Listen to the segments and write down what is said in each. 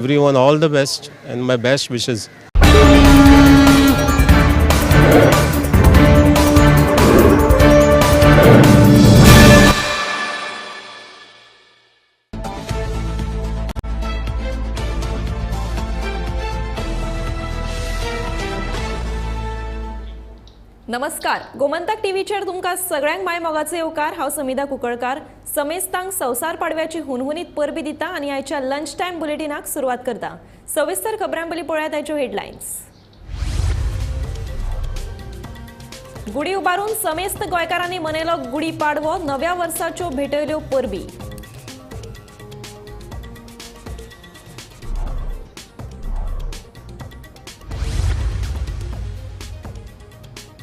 Everyone all the best and my best wishes. नमस्कार, गोमंतक टीव्हीचेर तुमकां सगळ्यांक माय मोगाचो येवकार. हांव समिधा कुंकळकार समेस्तांक संवसार पाडव्याची हुनहुनीत परबी दिता आनी आयच्या लंच टायम बुलेटिनाक सुरवात करता. सविस्तर खबरां पयलीं पळयात आयच्यो हेडलायन्स. गुडी उबारून समेस्त गोंयकारांनी मनयलो गुडी पाडवो. नव्या वर्साच्यो भेटयल्यो परबी.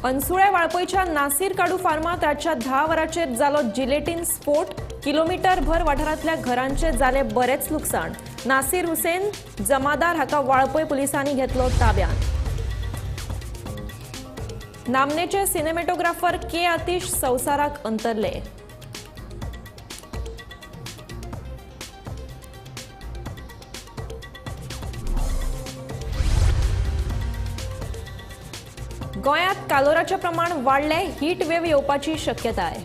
अनसुळ्या वाळपयच्या नासीर काडू फार्मांत रातच्या 10 वरांचेर जालो जिलेटीन स्फोट. किलोमिटरभर वाठारांतल्या घरांचे जाले बरेच लुकसाण. नासीर हुसेन जमादार हाका वाळपय पुलिसांनी घेतलो ताब्यांत. नामनेचे सिनेमॅटोग्राफर के आतिश संवसाराक अंतरले. गोंयांत कालोराचें प्रमाण वाडलें. हीट वेव येवपाची शक्यताय.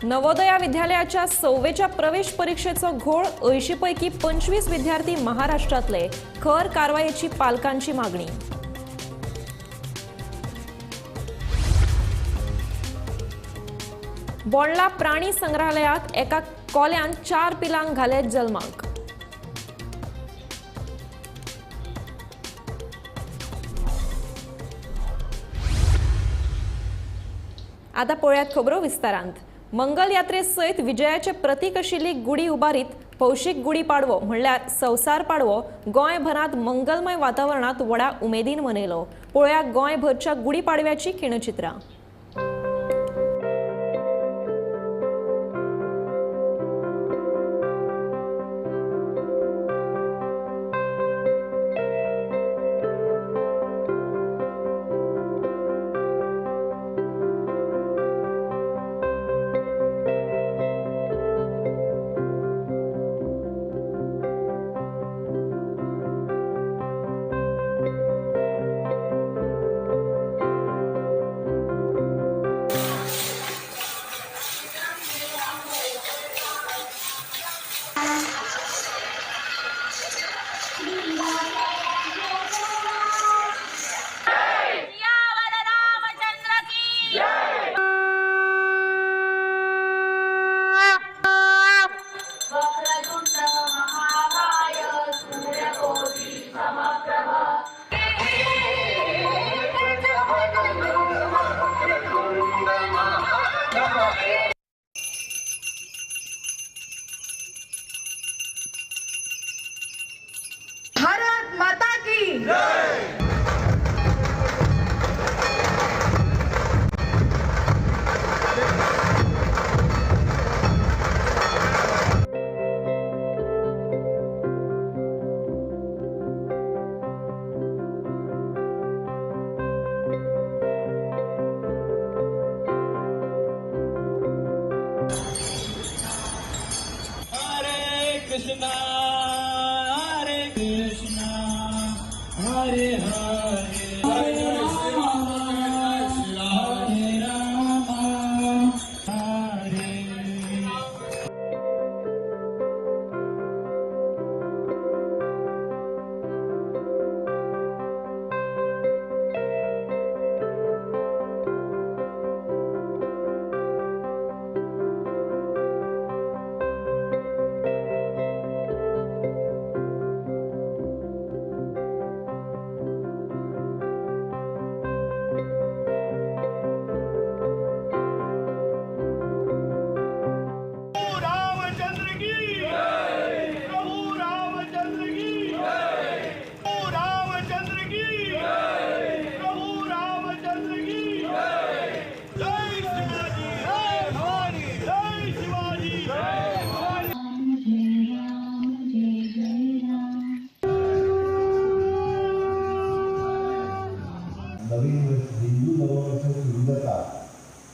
नवोदया विद्यालयाच्या 6वेच्या प्रवेश परीक्षेचो घोळ. 80 पैकी 25 विद्यार्थी महाराष्ट्रांतले. खर कारवायेची पालकांची मागणी. बोंडला प्राणी संग्रहालयात एका कोल्यान 4 पिलांक घाले जल्माक. आतां पळयात खबरो विस्तारांत. मंगल यात्रे सयत विजयाचे प्रतीक आशिल्ली गुडी उबारीत भौशीक गुडी पाडवो म्हणल्यार संवसार पाडवो गोंयभरांत मंगलमय वातावरणांत व्हडा उमेदीन मनयलो. पळोवया गोंयभरच्या गुडी पाडव्याची खिणचित्रां.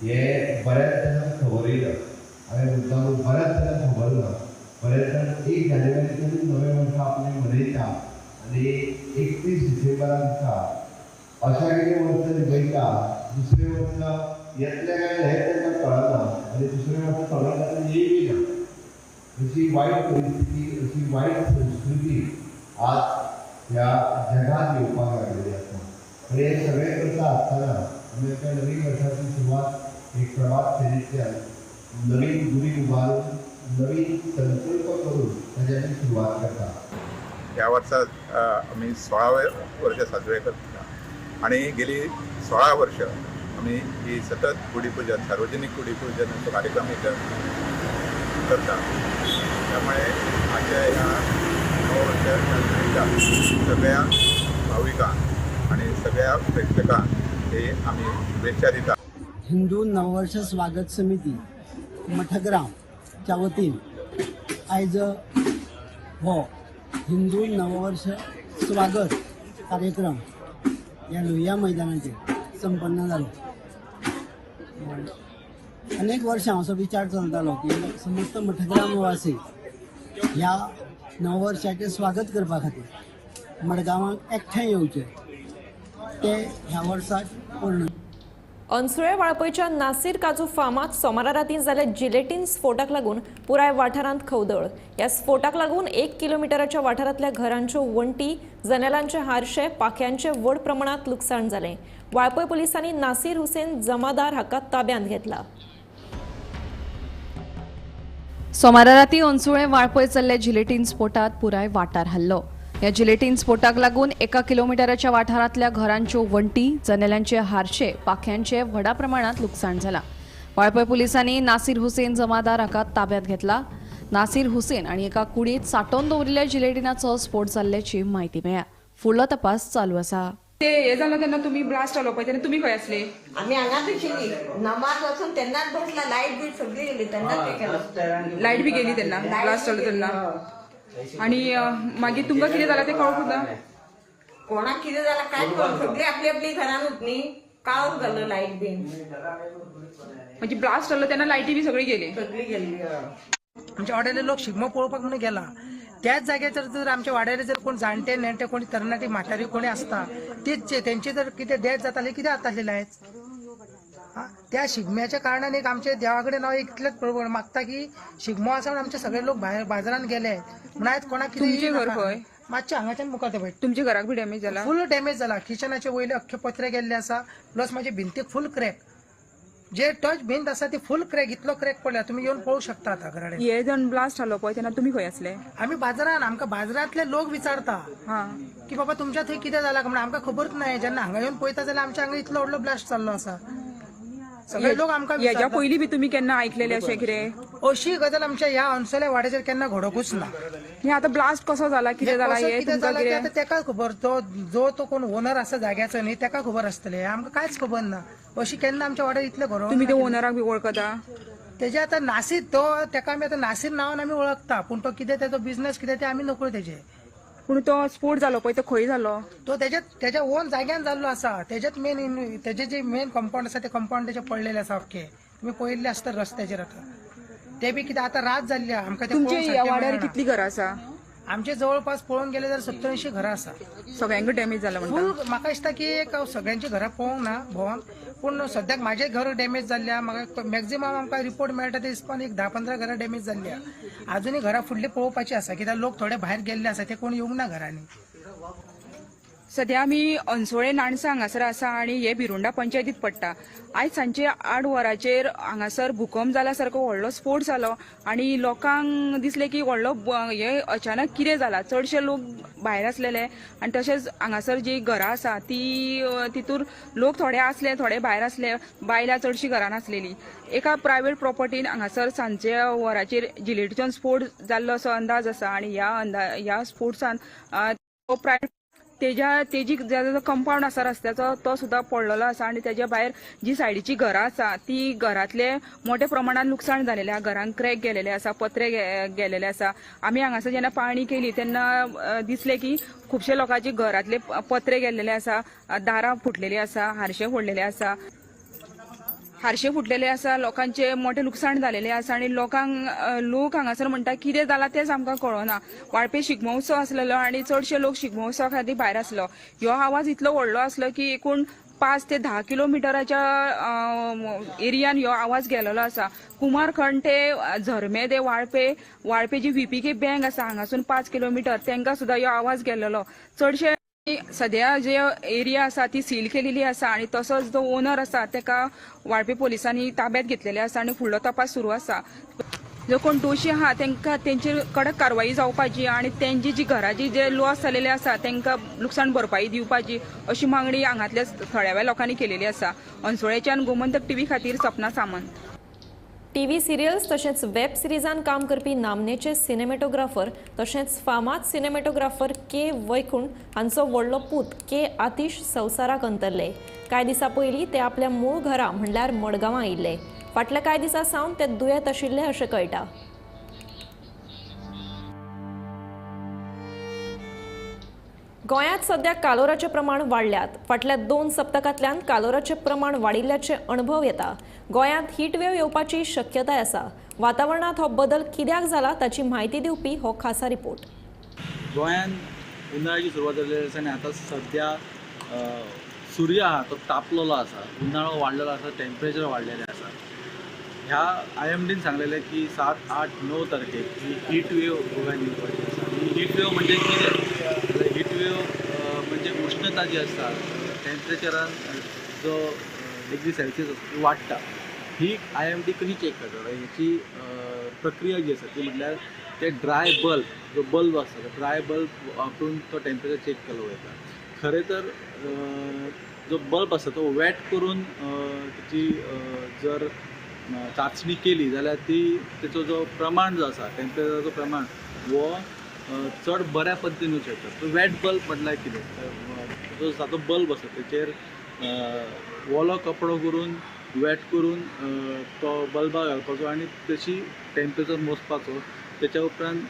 हे बऱ्याच जाणांक खबरूय ना. हांवें मुद्दाम, बऱ्याच जाणांक खबर ना. बरेच जाण 1 जानेवारीच्यानूच नवें वर्स आपलें मनयता आनी 31 डिसेंबरा दिसा अशा कितें वर्स निभयता. दुसरें वर्स येतलें काय हें तांकां कळना आनी दुसरें वर्स थोड्या जाणांक येयबी ना. अशी वायट परिस्थिती, अशी वायट संस्कृती आज ह्या जगात येवपाक लागलेली आसा. आनी हें सगळें करता आसतना आमी एका नवीन वर्साची सुरवात एक प्रभात फेरींतल्यान नवीन गुडी उबारून, नवीन संकल्प करून ताजी आमी सुरवात करता. ह्या वर्सा आमी 16व्या वर्ष साजरे करता आणि गेली 16 वर्ष आमी ही सतत गुढीपूजन, सार्वजनिक गुढीपूजनाचो कार्यक्रम इथं करता. त्यामुळे आजच्या ह्या नववर्षाच्या निमित्तान सगळ्या भाविकांक आणि सगळ्या प्रेक्षकांक हे आमी शुभेच्छा दिता. हिंदू नववर्ष स्वागत समिती मठग्रामच्या वतीन आयज हो हिंदू नववर्ष स्वागत कार्यक्रम ह्या लोहिया मैदानाचेर संपन्न जालो. अनेक वर्षां असो विचार चलतालो की समस्त मठग्रामवासी ह्या नववर्षाचें स्वागत करपा खातीर मडगांवाक एकठांय येवचे. ते ह्या वर्साक पूर्ण अनसुळे वाळपयच्या नासीर काजू फार्मात सोमारा रातीं जाल्ल्या जिलेटीन स्फोटाक लागून पुराय वाठारांत खवदळ. ह्या स्फोटाक लागून 1 किलोमिटराच्या वाठारांतल्या घरांच्यो वण्टी, जनेलांचे हारशे, पाख्यांचे व्हड प्रमाणात लुकसाण जालें. वाळपय पुलिसांनी नासीर हुसेन जमादार हाका ताब्यांत घेतला. सोमारा राती अनसुळे वाळपय चल्ले जिलेटीन स्फोटात पुराय वाठार हल्लो. ह्या जिलेटीन स्फोटाक लागून 1 किलोमिटराच्या वाठारांतल्या घरांच्यो वण्टी, जनेलांचे हारशे, पाख्यांचे व्हडा प्रमाणात लुकसाण जाला. वाळपय पुलिसांनी नासीर हुसेन जमादार हाका ताब्यात घेतला. नासीर हुसेन आनी एका कुडींत सांठोवन दवरिल्ल्या जिलेटिनाचो स्फोट जाल्ल्याची म्हायती मेळ्ळ्या. फुडलो तपास चालू आसा. ते हे जालें तेन्ना तुमी ब्लास्ट जालो पळय, तेन्ना तुमी खंय आसले? आमी हांगाच आशिल्ली. नमाज वचून तेन्नाच बसला. लायट बी सगळी गेली तेन्नाच हे केलं. लायट बी गेली तेन्ना, ब्लास्ट जालो तेन्ना. आणि मागीर तुमकां कितें जालां तें कळूंक ना? कोणाक कितें जालां कांयच कळना. सगळी आपली आपली घरानूच न्ही. काळोख जालो, लायट बीन. म्हणजे ब्लास्ट जालो तेन्ना लायटी बी सगळी गेली? सगळी गेल्ली, हय. आमच्या वाड्याले लोक शिगमो पळोवपाक म्हणून गेला. त्याच जाग्याचेर जर आमच्या वाड्यार जर कोण जाणटे नेणटे, कोणी तरणाटी म्हातारी कोणी आसता, तेच तेंचे जर कितें डेथ जाताले, कितें जातालें आयज? हा, त्या शिगम्याच्या कारणान एक आमच्या देवा कडेन हांव एक इतलेंच मागता की शिगमो आसा म्हणून आमचे सगळे लोक भायर बाजारान गेले म्हणून आयज कोणाक कितें तुमचें घर खंय? मातशें हांगाच्यान मुखार ते पळय. तुमच्या घराक बी डॅमेज जाला? फूल डॅमेज जाला. किचनाचे वयले अख्खे पत्रे गेल्ले आसा, प्लस माझे भिंतीक फूल क्रॅक. जे टच भिंत आसा ती फूल क्रॅक, इतलो क्रॅक पडल्या. तुमी येवन पळोवंक शकता आतां घरा. हे जण ब्लास्ट जालो पळय तेन्ना तुमी खंय आसले? आमी बाजारान. आमकां बाजारांतले लोक विचारता की बाबा, तुमच्या थंय कितें जाला म्हणून. आमकां खबरच नाही. जेन्ना हांगा येवन पळयता जाल्यार आमच्या हांगा इतलो व्हडलो ब्लास्ट जाल्लो आसा. सगळे लोक आमकां हेज्या विचारता. पयलीं बी तुमी केन्ना आयकलेले अशें कितें? अशी गजाल आमच्या ह्या अन्सोल्या वाड्याचेर केन्ना घडोवकूच ना. हे आतां ब्लास्ट कसो जाला, कितें जाला कसो हे कितें तुमकां जालां तें कितें? आतां तेका खबर. तो जो तो कोण ओनर आसा जाग्याचो न्ही, तेका खबर आसतलें. आमकां कांयच खबर ना. अशी केन्ना आमच्या वाड्यार इतलें घडोवंक तुमी ते ना. ओनराक बी वळखता? तेजे आतां नासीर तो, तेका आमी आतां नासीर नांवान आमी वळखता, पूण तो कितें, तेजो बिझनस कितें तें आमी नकळो तेजे. पूण तो स्फोट जालो पळय, तो खंय जालो? तो तेज्या तेज्या ओन जाग्यान जाल्लो आसा. तेजेच मेन, तेजे जे मेन कंपाऊंड आसा, ते कंपाऊंड तेजे पडलेले आसा अख्खे. तुमी पळयल्ले आसता रस्त्याचेर. आतां ते बी कितें, आतां रात जाल्ली आहा, आमकां ते तुमच्या पळोवंक ह्या सारकें वाड्यार मेळना. कितलीं घरां आसा? आमचे जवळपास पळोवंक गेले जाल्यार 70-80 घरां आसा. सगळ्यांक डॅमेज जाला म्हणटा? फूल. म्हाका दिसता की एक सगळ्यांची घरां पळोवंक ना भोंवन, पूण सद्याक म्हाजें घर डॅमेज जाल्लें आहा. म्हाका मॅक्झिमम आमकां रिपोर्ट मेळटा ते हिसपान एक 10-15 घरां डॅमेज जाल्ली आहा. अजुनूय घरां फुडली पळोवपाची आसा, कित्याक लोक थोडे भायर गेल्ले आसा, ते कोण येवंक ना घरांनी. सध्या आमी अन्सोळे नाणसा हांगासर आसा आनी हे भिरुंडा पंचायतीत पडटा. आयज सांजचे 8 वरांचेर हांगासर भूकंप जाला सारको व्हडलो स्फोट जालो आनी लोकांक दिसलें की व्हडलो हे अचानक कितें जाला. चडशे लोक भायर आसलेले आनी तशेंच हांगासर जी घरां आसा ती तितूर लोक थोडे आसले, थोडे भायर आसले. बायलां चडशीं घरान आसलेली. एका प्रायवेट प्रॉपर्टीन हांगासर सांजच्या वराचेर जिलेटीचो स्फोट जाल्लो असो अंदाज आसा आनी ह्या स्फोट्सान तो प्रायवेट तेज्या तेजी जो कंपाऊंड आसा रस्त्याचो, तो सुद्दां पडलेलो आसा आनी तेज्या भायर जी सायडीची घरां आसा ती घरांतले मोठ्या प्रमाणात लुकसाण जालेलें आसा. घरांक क्रॅक गेलेले आसा, पत्रे गेलेले आसा. आमी हांगासर जेन्ना पाळणी केली तेन्ना दिसलें की खुबशे लोकांची घरांतले पत्रे गेल्लेले आसा, दारां फुटलेली आसा, हारशे फोडलेले आसा. हारशे फुटलेले आसा, लोकांचे मोठे लुकसाण जालेले आसा आनी लोकांक लोक हांगासर म्हणटा कितें जालां तेंच आमकां कळना. वाळपे शिगमोत्सव आसलेलो आनी चडशे लोक शिगमोत्सवा खातीर भायर आसलो. ह्यो आवाज इतलो व्हडलो आसलो की एकूण 5 ते 10 किलोमिटराच्या एरियान ह्यो आवाज गेलेलो आसा. कुमारखंड ते झरमे ते वाळपे, वाळपे जी VPK bank आसा हांगासून 5 किलोमिटर तांकां सुद्दां ह्यो आवाज गेलेलो. चडशे सद्या जे एरिया आसा ती सील केलेली आसा आनी तसोच जो ओनर आसा ताका वाळपे पोलिसांनी ताब्यात घेतलेले आसा आनी फुडलो तपास सुरू आसा. जो कोण दोशी आहा तांकां तेंचेर कडक कारवाई जावपाची आनी तेंची जी घराची जे लॉस जालेले आसा तांकां लुकसाण भरपाई दिवपाची अशी मागणी हांगांतल्या थळाव्या लोकांनी केलेली आसा. अन्सोळेच्यान गोमंतक टीव्ही खातीर सपना सामंत. टीव्ही सिरियल्स तशेंच वेब सिरिजान काम करपी नामनेचे सिनेमॅटोग्राफर तशेंच फामाद सिनेमॅटोग्राफर के वैकुंठ हांचो व्हडलो पूत के आतिश संवसाराक अंतरले. कांय दिसां पयलीं ते आपल्या मूळ घरा म्हणल्यार मडगांवां आयिल्ले. फाटल्या कांय दिसां सावन ते दुयेंत आशिल्ले अशें कळटा. गोंयांत सध्या कालोराचें प्रमाण वाडल्यात. फाटल्या 2 सप्तकांतल्यान कालोराचें प्रमाण वाडिल्ल्याचे अणभव येता. गोंयांत हीटवेव येवपाची शक्यताय आसा. वातावरणांत हो बदल कित्याक जाला ताची म्हायती दिवपी हो खासा रिपोर्ट. गोंयांत उन्हाळ्याची सुरवात जाल्ली आसा आनी आतां सद्या सूर्य आहा तो तापलेलो आसा, उन्हाळो वाडलेलो आसा, टेम्परेचर वाडलेलें आसा. ह्या IMDन सांगलेलें की 7, 8, 9 तारखेक ही हीट वेव गोव्यान येवपाची आसा. ही हीट वेव म्हणजे कितें? हीट वेव म्हणजे उश्णता जी आसता टेम्परेचरान जो डिग्री सेल्सियस आसता ती वाडटा. ही IMD कशी चॅक करता? हेची प्रक्रिया जी आसा ती म्हटल्यार ते ड्राय बल्ब जो बल्ब आसता तो ड्राय बल्ब वापरून तो टेम्परेचर चॅक केलो वयता. खरें तर जो बल्ब आसता तो वेट करून तेची जर चांचणी केली जाल्यार ती तेचो जो प्रमाण जो आसा टेम्परेचराचो प्रमाण हो चड बऱ्या पद्दतीन येवंक शकता. तो वेट बल्ब म्हटल्यार कितें? जो सादो बल्ब आसा तेचेर ओलो कपडो करून वेट करून तो बल्बा घालपाचो आनी तशी टेम्परेचर मोजपाचो. तेच्या उपरांत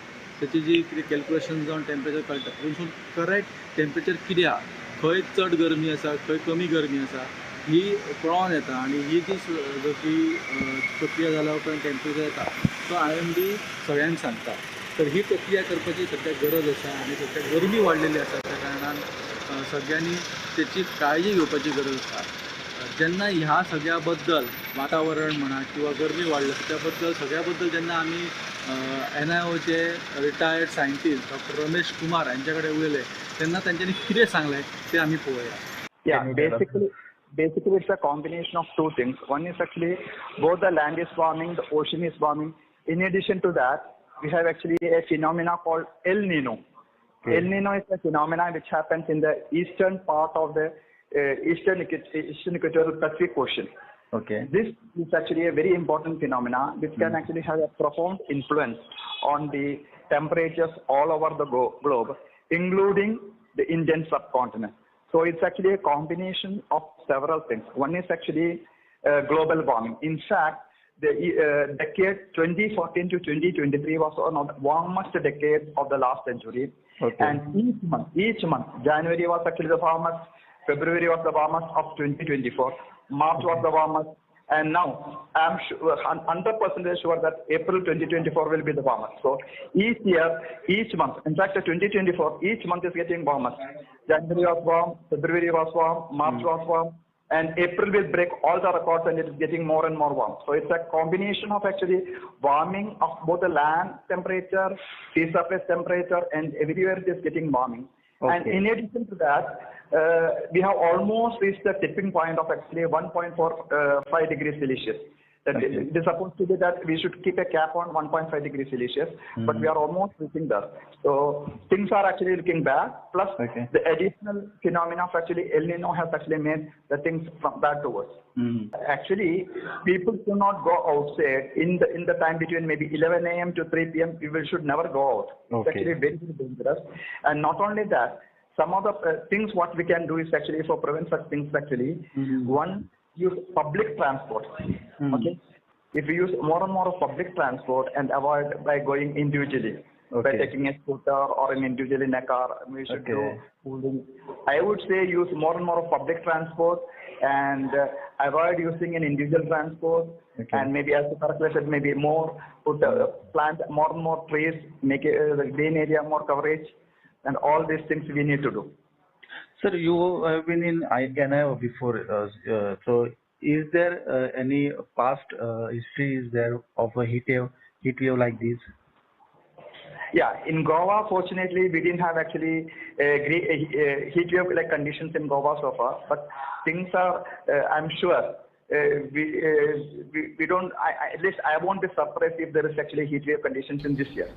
तेची जी कितें कॅल्क्युलेशन जावन टेम्परेचर कळटा. थंयसून करेक्ट टेम्परेचर कितें आहा, खंय चड गरमी आसा खंय कमी गरमी आसा ही कळोन येता. आनी ही जी जशी प्रक्रिया जाल्या उपरांत टेम्परेचर येता तो IMD सगळ्यांक सांगता. तर ही प्रक्रिया करपाची सद्या गरज आसा आनी सद्या गरमी वाडलेली आसा त्या कारणान सगळ्यांनी तेची काळजी घेवपाची गरज आसा. जेन्ना ह्या सगळ्या बद्दल वातावरण म्हणा किंवा गरमी वाडल्या त्या बद्दल सगळ्या बद्दल जेन्ना आमी NIOचे retired scientist doctor Ramesh Kumar हांचे कडेन उलयले तेन्ना तांच्यांनी कितें सांगलें तें आमी पळोवया. Basically, it's a combination of two things. One is actually both the land is warming, the ocean is warming. In addition to that, we have actually a phenomena called El Nino. Okay. El Nino is a phenomena which happens in the eastern part of the eastern equatorial Pacific Ocean. Okay. This is actually a very important phenomena which can actually have a profound influence on the temperatures all over the globe, including the Indian subcontinent. So it's actually a combination of several things. One is actually global warming. In fact, the decade 2014 to 2023 was one of the warmest decades of the last century. Okay. And each month, January was actually the warmest, February was the warmest of 2024, March was the warmest, and now I'm sure, 100% sure that April 2024 will be the warmest. So each year, each month, in fact, 2024, each month is getting warmest. January was warm, February was warm, March was warm, and April will break all the records, and it is getting more and more warm. So it's a combination of actually warming of both the land temperature, sea surface temperature, and everywhere it is getting warming. Okay. And in addition to that, we have almost reached the tipping point of actually 1.45 degrees Celsius. That Okay. It is supposed to be that we should keep a cap on 1.5 degrees Celsius, but we are almost reaching that. So things are actually looking bad. Plus, the additional phenomena of actually El Nino has actually made the things from bad to worse. Actually, people should not go outside in the time between maybe 11 a.m. to 3 p.m. People should never go out. Okay. It's actually very, very dangerous. And not only that, some of the things what we can do is actually for prevent such things actually, one, use public transport. Okay, if we use more and more of public transport and avoid by going individually, by taking a scooter or an individual in a car, we should do pooling. I would say use more and more of public transport, and avoid using an individual transport. Okay. And maybe, as the said, maybe more put plant more and more trees, make the green area more coverage, and all these things we need to do. Sir, you have been in INI before, so is there any past history is there of a heat wave like this? Yeah, in Goa, fortunately, we didn't have actually a heat wave like conditions in Goa so far. But things are, I'm sure, we don't. At least I won't be surprised if there is actually heat wave conditions in this year.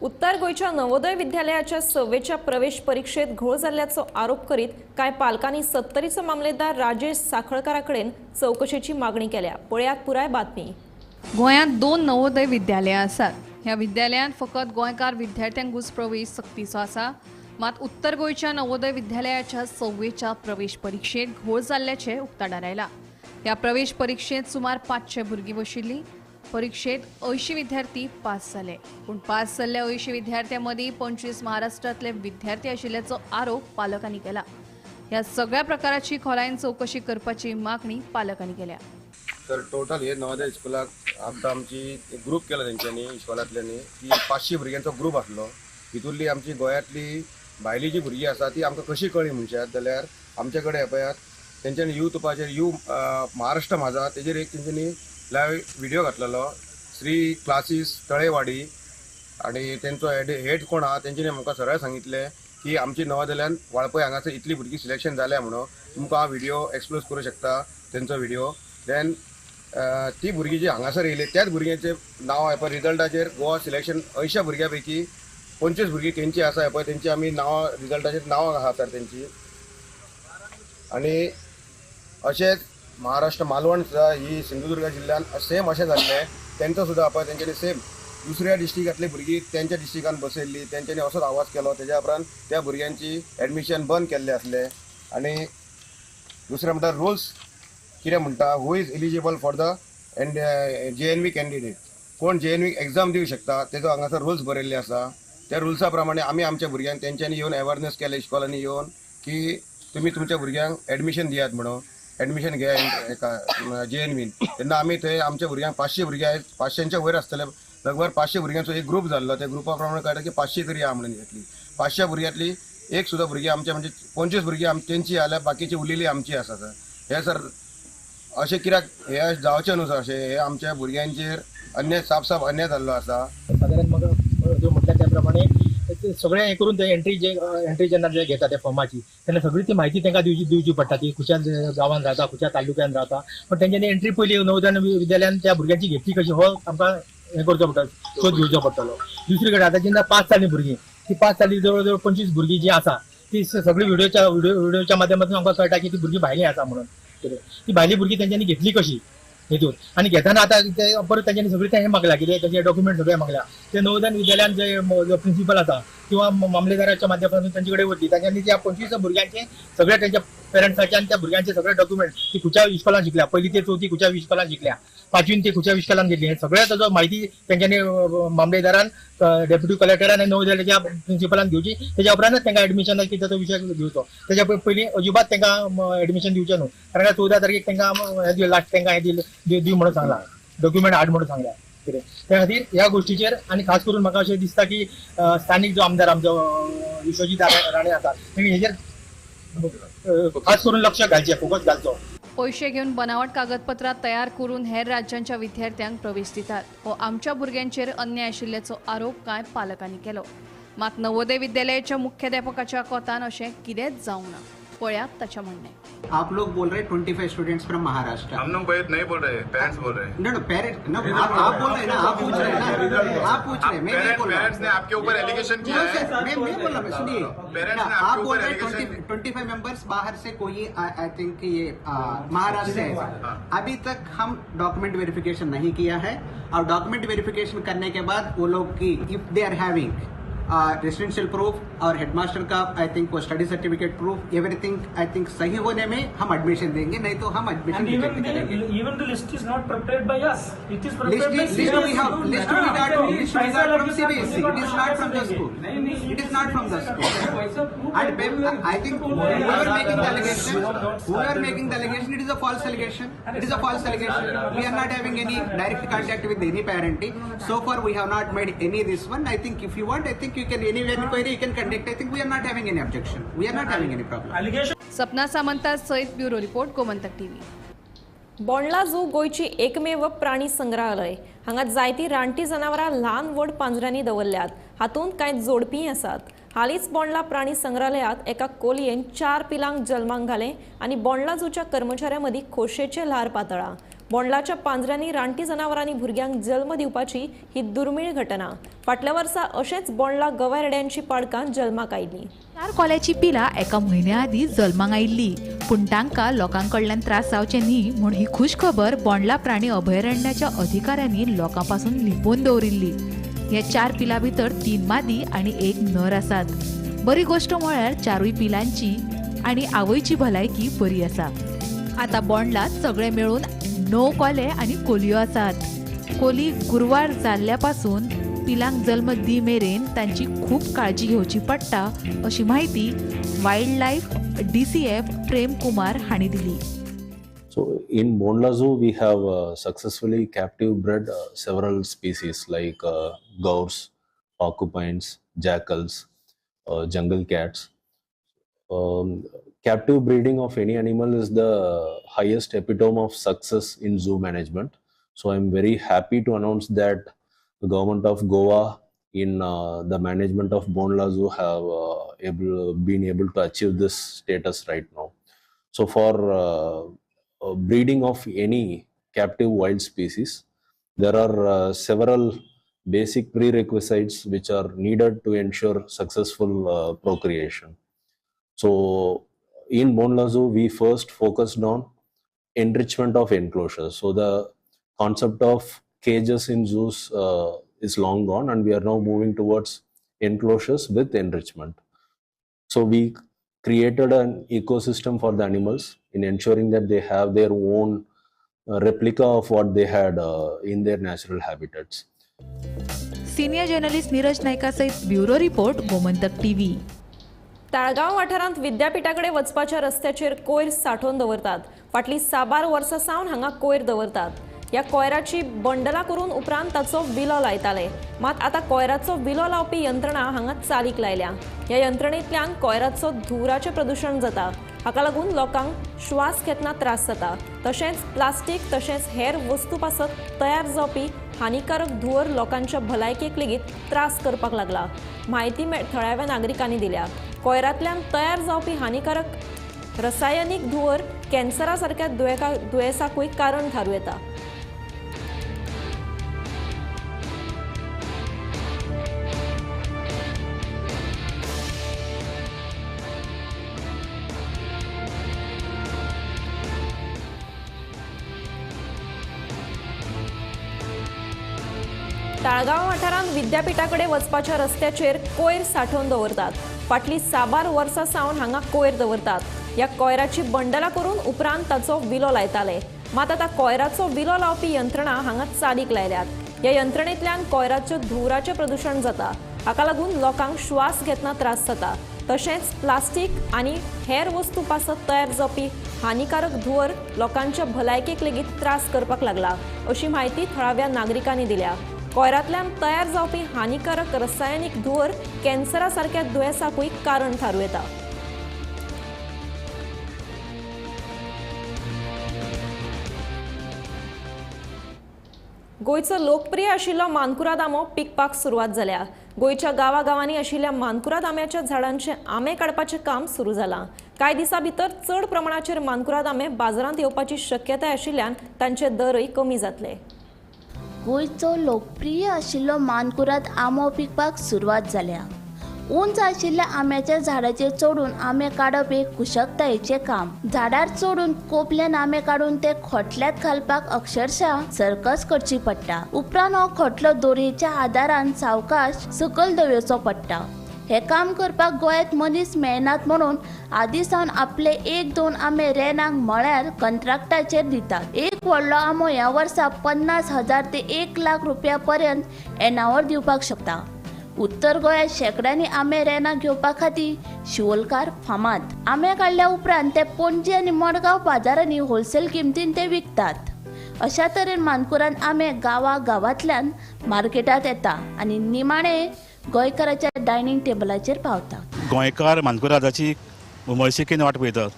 उत्तर गोंयच्या नवोदय विद्यालयाच्या सव्वेच्या प्रवेश परीक्षेत घोळ जाल्ल्याचो आरोप करीत कांय पालकांनी सत्तरीचो मामलेदार राजेश साखळकाराकडेन चवकशेची मागणी केल्या. पळयात पुराय बातमी. गोंयांत 2 नवोदय विद्यालयां आसात. ह्या विद्यालयांत फकत गोंयकार विद्यार्थ्यांकूच प्रवेश सक्तीचो आसा. मात उत्तर गोंयच्या नवोदय विद्यालयाच्या सव्वेच्या प्रवेश परीक्षेत घोळ जाल्ल्याचें उक्ताडार आयलां. ह्या प्रवेश परीक्षेत सुमार 500 भुरगीं बशिल्लीं. परीक्षेत 80 विद्यार्थी पास जाले. पूण पास जाल्ल्या 80 विद्यार्थ्यां मदीं 25 महाराष्ट्रांतले विद्यार्थी आशिल्ल्याचो आरोप पालकांनी केला. ह्या सगळ्या प्रकाराची खोलायेन चवकशी करपाची मागणी पालकांनी केल्या. तर टोटल हे नवोदय स्कुलाक आतां आमची एक ग्रूप केला तेंच्यांनी इस्कॉलांतल्यांनी की 500 भुरग्यांचो ग्रूप आसलो. हितूंतली आमची गोंयांतली भायली जी भुरगीं आसा ती आमकां कशी कळ्ळी म्हणशात जाल्यार आमचे कडेन पळयात तेंच्यांनी युट्यूबाचेर you Maharashtra माझा तेजेर एक तेंच्यांनी लायव्ह व्हिडिओ घातलेलो श्री क्लासीस तळेवाडी आनी तेंचो हेड कोण आहा तेंच्यांनी आमकां सरळ सांगितलें की आमची नवोदयान वाळपय हांगासर इतली भुरगीं सिलेक्शन जाल्या म्हणून तुमकां हांव व्हिडिओ एक्सप्लोज करूं शकता तेंचो व्हिडिओ. देन ती भुरगीं जी हांगासर येयली त्याच भुरग्यांचें नांव पळय रिजल्टाचेर गोवा सिलेक्शन 80 भुरग्यां पैकी 25 भुरगीं तेंची आसा पळय तेंची आमी नांवां रिजल्टाचेर नांवां आहा तर तेंची. आनी अशेंच महाराष्ट्र मालवण सुद्दां ही सिंधुदुर्ग जिल्ल्यान सेम अशें जाल्लें तेंचो सुद्दां पळय तेंच्यांनी सेम दुसऱ्या डिस्ट्रिक्टांतली भुरगीं तेंच्या डिस्ट्रिक्टान बसयल्ली तेंच्यांनी असोच आवाज केलो. तेज्या उपरांत त्या भुरग्यांची एडमिशन बंद केल्लें आसलें. आनी दुसरें म्हणटा रुल्स कितें म्हणटा who is eligible for the JNV candidate, कोण JNV exam दिवं शकता तेजो हांगासर रुल्स बरयल्ले आसा. त्या रुल्सा प्रमाणे आमी आमच्या भुरग्यांक तेंच्यांनी येवन अवेरनेस केलें इस्कॉलांनी येवन की तुमी तुमच्या भुरग्यांक एडमिशन दियात म्हणून एडमिशन घेया एका JNVन. तेन्ना आमी थंय आमच्या भुरग्यांक 500 भुरगे आहेत 500च्या वयर आसतले लगभग 500 भुरग्यांचो एक ग्रूप जाल्लो. त्या ग्रुपा प्रमाणे कळटा की 500 तरी आहा म्हणून घेतली 500 भुरग्यांतली एक सुद्दां भुरगीं आमच्या म्हणजे 25 भुरगीं तेंची जाल्यार बाकीची उरलेली आमची आसा. सर हे सर अशें कित्याक हे जावचें न्हू सर, अशें हे आमच्या भुरग्यांचेर अन्याय साफ साफ अन्याय जाल्लो आसा. सादारण म्हाका जो म्हटल्यार त्या प्रमाणे सगळें हें करून ते एंट्री जे एंट्री जेन्ना जे घेता त्या फॉर्माची तेन्ना सगळी ती म्हायती तांकां दिवची पडटा ती खंयच्या गांवांत रावता खंयच्या तालुक्यान रावता. पण तेंच्यांनी एंट्री पयली नवोदय विद्यालयान त्या भुरग्यांची घेतली कशी हो आमकां हें करचो पडटलो शोध घेवचो पडटलो. दुसरी कडेन आतां जेन्ना पास जालीं भुरगीं ती पास जाली जवळ जवळ 25 भुरगीं जी आसा ती सगळी व्हिडिओच्या माध्यमातून आमकां कळटा की ती भुरगीं भायलीं आसा म्हणून. ती भायली भुरगीं तेंच्यांनी घेतली कशी हेतून आनी घेतना आतां ते परत तेंच्यांनी सगळें तें हें मागलां कितें तेंचे डॉक्युमेंट सगळें मागल्या. ते नवोदय विद्यालयान जे प्रिंसिपल आसा किंवा मामलेदाराच्या माध्यमातून तेंचे कडेन वतली तांच्यांनी त्या 25 भुरग्यांचे सगळे तेंच्या पेरंट्साचे आनी त्या भुरग्यांचे सगळे डॉक्युमेंट ती खंयच्या इस्कॉलान शिकल्या पयली ते चवथी खंयच्या इस्कॉलान शिकल्या पांचवीन ते खंयच्या इस्कॉलान घेतली हे सगळ्या ताजो म्हायती तेंच्यांनी मामलेदारान डेप्युटी कलेक्टरान आनी नवोदयाच्या प्रिंसिपलान घेवची. तेज्या उपरांतच तांकां एडमिशनाक कितें तो विशय घेवचो. तेज्या पयलीं अजिबात तांकां एडमिशन दिवचें न्हू कारण 14 तारखेक तांकां लास्ट तांकां हें दिव म्हणून सांगलां डॉक्युमेंट हाड म्हणून सांगलां कितें. त्या खातीर ह्या गोश्टीचेर आनी खास करून म्हाका अशें दिसता की स्थानीक जो आमदार आमचो विश्वजीत राणे आसा तेणी हेजेर खास करून लक्ष घालचें फोकस घालचो. पयशे घेवन बनावट कागदपत्रां तयार करून हेर राज्यांच्या विद्यार्थ्यांक प्रवेश दितात हो आमच्या भुरग्यांचेर अन्याय आशिल्ल्याचो आरोप कांय पालकांनी केलो. मात नवोदय विद्यालयाच्या मुख्याध्यापकाच्या कोतान अशें कितेंच जावंक ना. पळयात ताचें म्हणणें. आप लोग बोल रहे 25 स्टूडेंट्स फ्रॉम महाराष्ट्र. हम लोग नहीं बोल रहे, पेरेंट्स बोल रहे हैं. नो नो पेरेंट्स नो, आप बोल रहे हैं ना, आप पूछ रहे हैं ना, आप पूछ रहे हैं. मैं नहीं बोल रहा. पेरेंट्स ने आपके ऊपर एलिगेशन किया है. मैं नहीं बोल रहा, सुनिए. आप बोल रहे हैं 25 मेंबर्स बाहर से कोई I think ये महाराष्ट्र से है. अभी तक हम डॉक्यूमेंट वेरिफिकेशन नहीं किया है और डॉक्यूमेंट वेरिफिकेशन करने के बाद वो लोग की if they are having residential proof Aur headmaster का I think वो study certificate proof, everything I think सही होने में हम एडमिशन देंगे, नहीं तो हम एडमिशन रिजेक्ट करेंगे। Even the list is not prepared by us, it is prepared by list we have, list we got, list we got from CBSE, it is not from the school, it is not from the school. And I think whoever making the allegation, whoever making the allegation, it is a false allegation, it is a false allegation. We are not having any direct contact with any parent. So far we have not made any this one. I think if you want, I think you can anywhere inquiry you can conduct. I think we are not having any objection, we are not having any problem. Sapna Samanta सयत bureau report, Gomantak TV. Bondla zoo गोंयची एकमेव प्राणी संग्रहालय. हांगा जायती रानटी जनावरां ल्हान व्हड पांजऱ्यांनी दवरल्यात. हातूंत कांय जोडपीय आसात. हालींच बोंडला प्राणी संग्रहालयांत एका कोलयेन 4 पिलांक जल्माक घालें आनी बोंडला झूच्या कर्मचाऱ्यां मदीं खोशेचें ल्हार पातळ्ळां. बोंडलाच्या पांजऱ्यांनी रानटी जनावरांनी भुरग्यांक जल्म दिवपाची ही दुर्मीळ घटना. फाटल्या वर्सा अशेंच बोंडला गव्या रेड्यांची पाडकां जल्माक आयलीं. 4 कोल्याची पिलां एका म्हयन्या आदीं जल्माक आयिल्ली, पूण तांकां लोकां कडल्यान त्रास जावचे न्ही म्हूण ही खूश खबर बोंडला प्राणी अभयारण्याच्या अधिकाऱ्यांनी लोकां पासून लिपोवन दवरिल्ली. ह्या 4 पिलां भितर 3 मादी आनी 1 नर आसात. बरी गोश्ट म्हळ्यार 4 पिलांची आनी आवयची भलायकी बरी आसा. आतां बोंडला सगळे मेळून 9 कोले आनी कोलयो आसात. कोली गुरवार जाल्ल्या पासून पिलांक जल्म दी मेरेन तांची खूब काळजी घेवची पडटा, अशी म्हायती wild life DCF Prem Kumar हांणी दिली. So in Bondla Zoo we have successfully captive bred several species like gaurs, porcupines, jackals, jungle cats. Captive breeding of any animal is the highest epitome of success in zoo management. So I am very happy to announce that the government of Goa in the management of Bondla Zoo have been able to achieve this status right now. So for breeding of any captive wild species, there are several basic prerequisites which are needed to ensure successful procreation. So in Bondla Zoo, we first focused on enrichment of enclosures. So the concept of cages in zoos is long gone, and we are now moving towards enclosures with enrichment. So we created an ecosystem for the animals in ensuring that they have their own replica of what they had in their natural habitats. Senior journalist Neeraj Naika सहित bureau report, Gomantak TV. Taleigao वाठारांत विद्यापीठाकडे वचपाच्या रस्त्याचेर कोयर सांठोवन दवरतात. फाटलीं साबार वर्सां सावन हांगा कोयर दवरतात. ह्या कोयराची बंडलां करून उपरांत ताचो विलो लायताले. मात आतां कोयराचो विलो लावपी यंत्रणा हांगा चालीक लायल्या. ह्या यंत्रणेंतल्यान कोयराचो धुंवराचें प्रदुशण जाता. हाका लागून लोकांक श्वास घेतना त्रास जाता. तशेंच प्लास्टीक तशेंच हेर वस्तू पासत तयार जावपी हानिकारक धुंवर लोकांच्या भलायकेक लेगीत त्रास करपाक लागला. म्हायती थळाव्या नागरिकांनी दिल्या. कोयरांतल्यान तयार जावपी हानिकारक रसायनीक धुंवर कॅन्सरा सारक्या दुयेंसाकूय कारण थारूं येता. ताळगांव वाठारांत विद्यापीठाकडे वचपाच्या रस्त्याचेर कोयर सांठोवन दवरतात. फाटलीं साबार वर्सां सावन हांगा कोयर दवरतात. ह्या कोयराची बंडलां करून उपरांत ताचो विलो लायताले. मात आतां कोयराचो विलो लावपी यंत्रणा हांगा चालीक लायल्यात. ह्या यंत्रणेंतल्यान कोयराचें धुंवराचें प्रदुशण जाता. हाका लागून लोकांक श्वास घेतना त्रास जाता. तशेंच प्लास्टीक आनी हेर वस्तू पासत तयार जावपी हानिकारक धुंवर लोकांच्या भलायकेक लेगीत त्रास करपाक लागला, अशी म्हायती थळाव्या नागरिकांनी दिल्या. कोयरांतल्यान तयार जावपी हानिकारक रसायनीक धुंवर कॅन्सरा सारक्या दुयेंसाकूय कारण थारूं येता. गोंयचो लोकप्रिय आशिल्लो मानकुराद आंबो पिकपाक सुरवात जाल्या. गोंयच्या गांवागांवांनी आशिल्ल्या मानकुराद आंब्याच्या झाडांचे आंबे काडपाचें काम सुरू जालां. कांय दिसां भितर चड प्रमाणाचेर मानकुराद आंबे बाजारांत येवपाची शक्यताय आशिल्ल्यान तांचे दरय कमी जातले. गोंयचो लोकप्रिय आशिल्लो मानकुराद आंबो पिकपाक सुरवात जाल्या. उंच आशिल्ल्या आंब्याच्या झाडाचेर चडून आंबे काडप एक कुशळतायेचें काम. झाडार चडून कोपल्यान आंबे काडून ते खोटल्यांत घालपाक अक्षरशः सर्कस करची पडटा. उपरांत हो खोटलो दोरयेच्या आदारान सावकाश सकयल दवरचो पडटा. हे काम करपाक गोंयांत मनीस मेळनात म्हणून आदी सावन आपले 1-2 आंबे रेनाक म्हळ्यार कंत्राटाचेर दितात. एक व्हडलो आंबो ह्या वर्सा 50,000 ते 1 लाख रुपया पर्यंत येणावळ दिवपाक शकता. उत्तर गोंयांत शेंकड्यांनी आंबे रेनाक घेवपा खातीर शिवोलकार फामाद. आंबे काडल्या उपरांत ते पणजी आनी मडगांव बाजारांनी होलसेल किमतीन ते विकतात. अशा तरेन मानकुराद आंबे गांवा गांवांतल्यान मार्केटांत येता आनी निमाणे गोंयकाराच्या डायनिंग टेबलाचेर पावता. गोंयकार मानकुरादाची उमळशिकेन वाट पळयतात.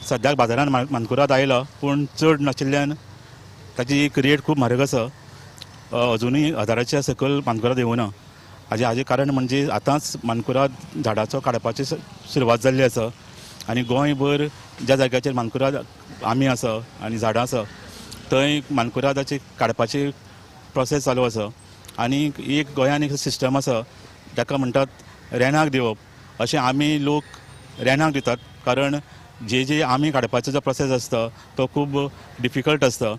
सद्याक बाजारान मानकुराद आयला पूण चड नाशिल्ल्यान ताची एक रेट खूब म्हारग आसा. अजुनूय 1000च्या सकयल मानकुराद येवना. हाजें कारण म्हणजे आतांच मानकुराद झाडाचो काडपाची सुरवात जाल्ली आसा आनी गोंयभर ज्या जाग्याचेर मानकुराद आमी आसा आनी झाडां आसा थंय मानकुरादाची काडपाची प्रोसेस चालू आसा. आनी एक गोंयान एक सिस्टम आसा ताका म्हणटात रेनाक दिवप. अशें आमी लोक रेनाक दितात कारण जे जे आमी काडपाचो जो प्रोसेस आसता तो खूब डिफिकल्ट आसता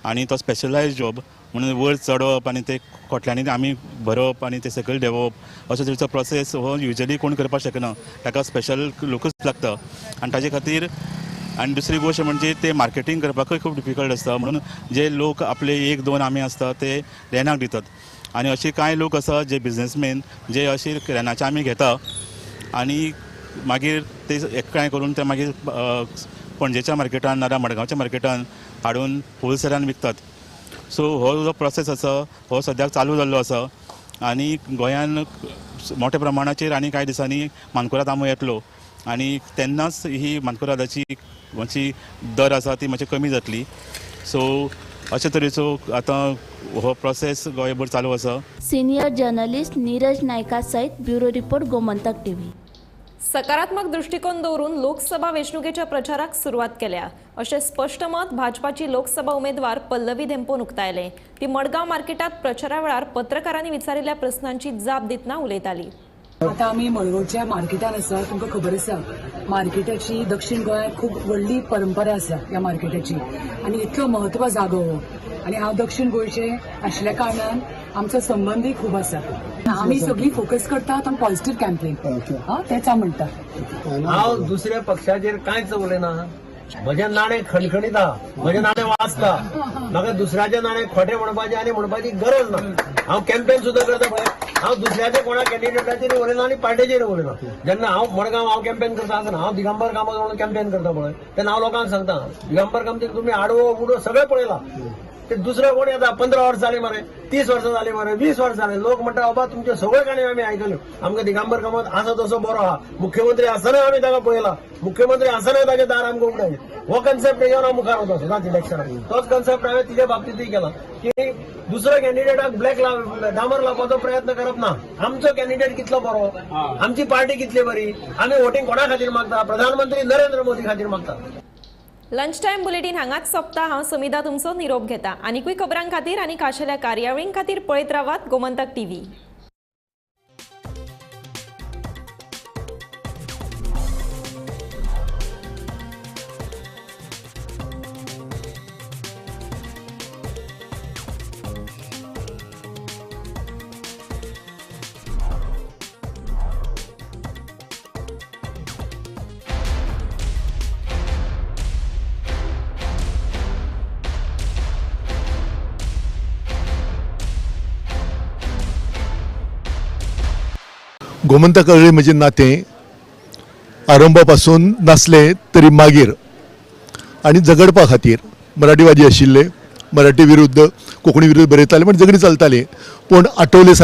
आनी तो स्पेशलायज जॉब म्हणून वयर चडप आनी ते खोटल्यांनी आमी भरप आनी ते सकयल देंवप असो तरेचो प्रोसेस हो युजली कोण करपाक शकना. ताका स्पेशल लोकूच लागता आनी ताजे खातीर. आनी दुसरी गोश्ट म्हणजे ते मार्केटींग करपाकूय खूब डिफिकल्ट आसता म्हणून जे लोक आपले 1-2 आमी आसता ते रेनाक दितात. आनी अशे कांय लोक आसा जे बिजनेसमॅन जे अशे रेनाचे आमी घेता आनी मागीर ते एकठांय करून ते मागीर पणजेच्या मार्केटान नाजाल्यार मडगांवच्या मार्केटान हाडून होलसेलान विकतात. सो हो जो प्रोसेस आसा हो सद्याक चालू जाल्लो आसा आनी गोंयान मोठ्या प्रमाणाचेर आनी कांय दिसांनी मानकुराद आंबो येतलो आनी तेन्नाच ही मानकुरादाची मातशी दर आसा ती मातशी कमी जातली. सो अशे तरेचो आतां हो प्रोसेस गोंयभर चालू आसा. सिनियर जर्नलिस्ट नीरज नायका सहित ब्युरो रिपोर्ट, गोमंतक टीव्ही. सकारात्मक दृष्टिकोन दवरून लोकसभा वेंचणुकेच्या प्रचाराक सुरवात केल्या अशें स्पश्ट मत भाजपाची लोकसभा उमेदवार पल्लवी धेंपोन उक्तायलें. ती मडगांव मार्केटात प्रचारा वेळार पत्रकारांनी विचारिल्ल्या प्रस्नांची जाप दितना उलयताली. आतां आमी मडगांवच्या मार्केटान आसा. तुमकां खबर आसा मार्केटाची दक्षिण गोंयांत खूब व्हडली परंपरा आसा ह्या मार्केटाची आनी इतलो म्हत्व जागो हो. आनी हांव दक्षिण गोंयचें आशिल्ल्या कारणान आमचो संबंदूय खूब आसा. आमी सगळीं फोकस करतात ऑन पॉझिटिव्ह कॅम्पेन. तेच हांव म्हणटा. हांव दुसऱ्या पक्षाचेर कांयच उलयना. म्हजें नाणें खणखणीत आहा, म्हजें नाणें वाचता. म्हाका दुसऱ्याचें नाणें खोटें म्हणपाचें आनी म्हणपाची गरज ना. हांव कॅम्पेन सुद्दां करता पळय, हांव दुसऱ्याच्या कोणा कॅन्डिडेटाचेर उलयना आनी पार्टेचेर उलयना. जेन्ना हांव मडगांव हांव कॅम्पेन करता आसतना हांव दिगंबर कामत म्हणून कॅम्पेन करता पळय तेन्ना हांव लोकांक सांगता दिगंबर कामतीक तुमी आडवो उडो सगळें पळयला. ते दुसरे कोण येता 15 वर्सां जाली मरे, 30 वर्सां जाली मरे, 20 वर्सां जाली, लोक म्हणटा बाबा तुमच्यो सगळ्यो काणयो आमी आयकल्यो. आमकां दिगंबर कामत आसा तसो बरो आहा, मुख्यमंत्री आसतना आमी ताका पळयला, मुख्यमंत्री आसतना ताचें दार आमकां उगडायलें. हो कन्सेप्ट घेवन हांव मुखार वता सदांच इलेक्शनाक. तोच कन्सेप्ट हांवें तिच्या बाबतींतूय केला की दुसऱ्या कॅन्डिडेटाक ब्लॅक डांबर लावपाचो प्रयत्न करप ना. आमचो कॅन्डिडेट कितलो बरो, आमची पार्टी कितली बरी, आमी वोटींग कोणा खातीर मागता, प्रधानमंत्री नरेंद्र मोदी खातीर मागता. लंच टायम बुलेटीन हांगाच सोंपता. हांव समिधा तुमचो निरोप घेता. आनीकूय खबरां खातीर आनी खाशेल्या कार्यावळीं खातीर पळयत रावात गोमंतक टीव्ही. गोमंतक कडेन म्हजें नातें आरंभा पासून नासलें तरी मागीर आनी झगडपा खातीर मराठीवादी आशिल्ले, मराठी विरुद्ध कोंकणी विरुद्ध बरयताले, पण झगडी चलताली. पूण आठवले सारके